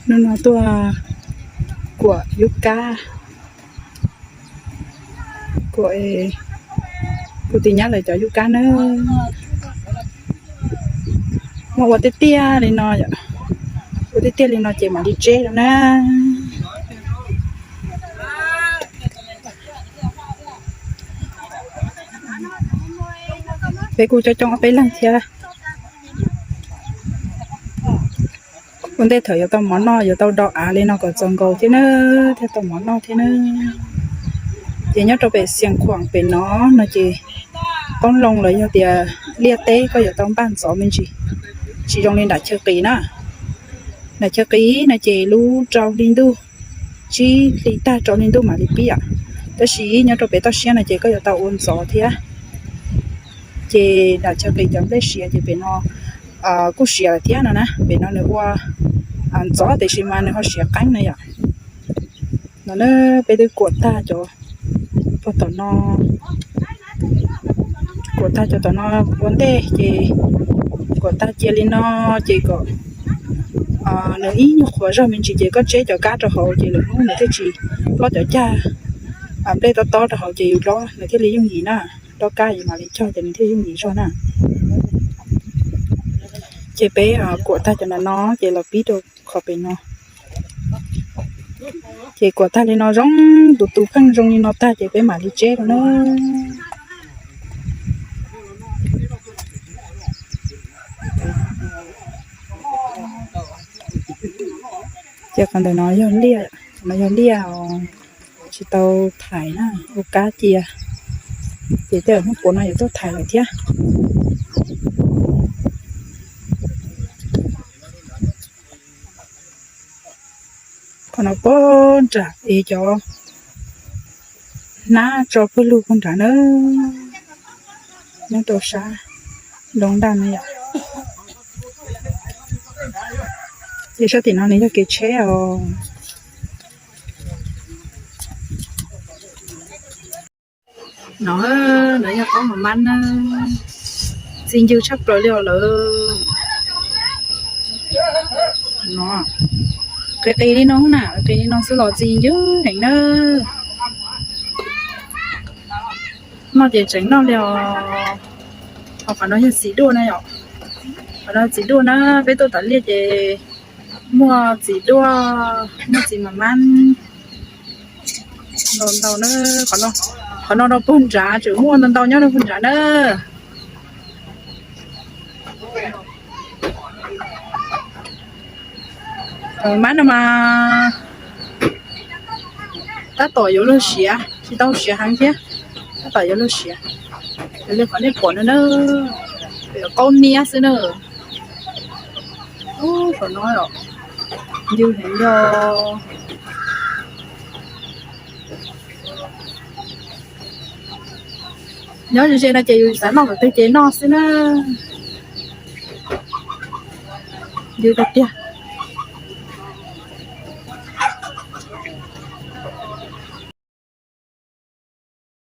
Hnub no tuaj kuam yub kab, kuam, kuv tus nyab lawv cov yub kab na. Muab ua tiag tiag li no, ua tiag tiag li no ces mam li tseb rau na. Peb kuj coob coob ob peb leeg thiab. Ua ntej thaum yuav tau mov noj yuav tau do av li no kom txaus nkaus thiab na, thiaj tau mov noj thiab na. Ces nyob rau pem Xias Khuam pem no no ces qoob loo los yog tias liaj teb koj yuav tau npaj ntxov me ntsis, tsis zoo li nram chaw qis na. Nram chaw qis no ces lub rau hli ntuj, tsib hli tag rau hli ntuj mam li pib. Tab sis nyob rau pem toj siab no ces koj yuav tau ua ntxov thiab. Ces nram chaw qis cov nplej siav ces pem no kuj siav lawm thiab no na, pem no nws ua ntxov tiam sis mas nws ho siav qeeb na yom. No na, peb twb kuam tag cov, tom no, kuam tag cov tom no ua ntej ces kuam tag cia li no ces kom nws ib nyuag qhuav zog me ntsis ces koj tseb cov kab rau hauv ces lwm hnub nws thiaj tsis, plob cov cag nplej tob tob rau hauv ces yus dob nws thiaj li yooj yim na. Dob kab yus mam li cog ces nws thiaj yooj yim zog na. Ces peb kuam tag cov no no ces los pib rau qhov pem no. Ces kuam tag li no zoo, tus tus pheej zoo li no tag ces peb mam li tseb rau na. Ces qhov ntawm no yog liaj, no yog liaj os, tsis tau thaiv na, ua kab cia. Ces tej zaum hnub puav no yuav tuaj thaiv lawm thiab. Qhov no puag nram es cov hnab tso pawg lug puag nrad na, nyob rau sab Doo Daj na yom. Ces sab tim no nws yog kev tsheb os. No, no yog qaub mas mab na, txi ncw tshaj plaws li os lawm. No, qis qis li no na, qis li no xwb los txi ncw heev na. Noj ces tseem noj li os. Ho qhov no yog txiv duaj na yom. Qhov no txiv duaj na, peb tuaj tom liaj ces muaj txiv duaj, muaj txiv mas mab ntau ntau na. Qhov no rau puag nrad tseem muaj ntau ntau nyob rau puag nrad na. Mab no mas tab tom yuav luag siav, tsis tau siav heev thiab, tab tom yuav luag siav. Li qhov nej pom no na, qaub niab xwb na. Ub, saum no ncw heev yog. Nyob ze ze no ces yus xav noj qhov twg ces noj xwb na. Ncw tiag tiag.